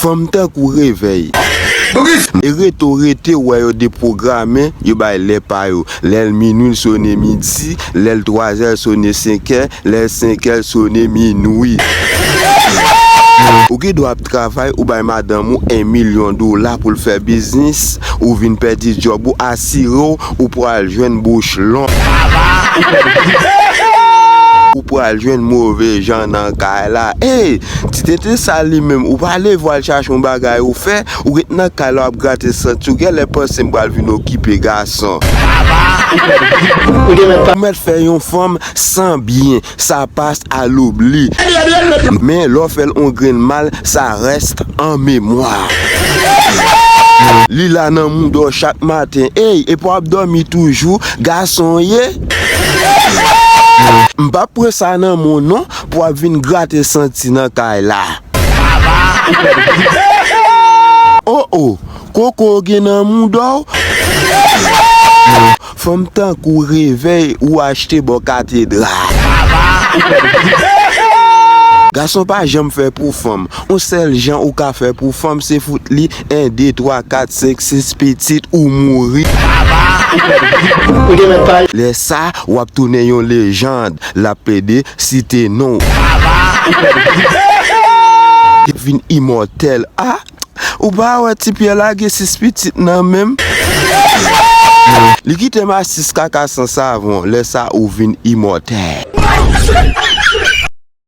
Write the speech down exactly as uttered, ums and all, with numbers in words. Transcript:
Fanm tankou revèy. E rete w rete, w wè yo depwograme, yo bay lè pa yo. Lè l minwi, l sone midi, lè l twazè, l sone senkè, lè l senkè, l sone minwi. Ou gen dwa ap travay, ou bay madanm ou en milyon dola pou l fè biznis, ou vin pèdi djòb ou, asire w, ou pral jwenn bouch long. Ou pral jwenn move jan nan kay la. Ey, ti tete sa li menm, ou pa leve w al chache yon bagay ou fè, ou ret nan kay la w ap grate santi w, genlè panse m pral vin okipe gason. Ou mèt fè yon fanm san byen, sa pas a loubli. Men lè w fè l on grenn mal, sa rès an memwa. Li la nan mouda w chak maten. Ey, epi w ap dòmi toujou, gason w ye? M p ap pran sa nan men w non, pou w ap vin grate santi nan kay la. Oh, oh, koko w gen nan mouda w? Fanm tankou revèy ou achte bò katedral. Gason pa janm fè pou fanm. On sèl jan ou ka fè pou fanm, se fout li en, de, twa, kat, senk, sis pitit ou mouri. Lè sa, w ap tounen yon lejand. L ap plede site non w. Vin imòtèl. Ah! Ou pa wè ti pyè lage sis pitit nan men m? Li kite m a sis kaka san savon, lè sa ou vin imòtèl.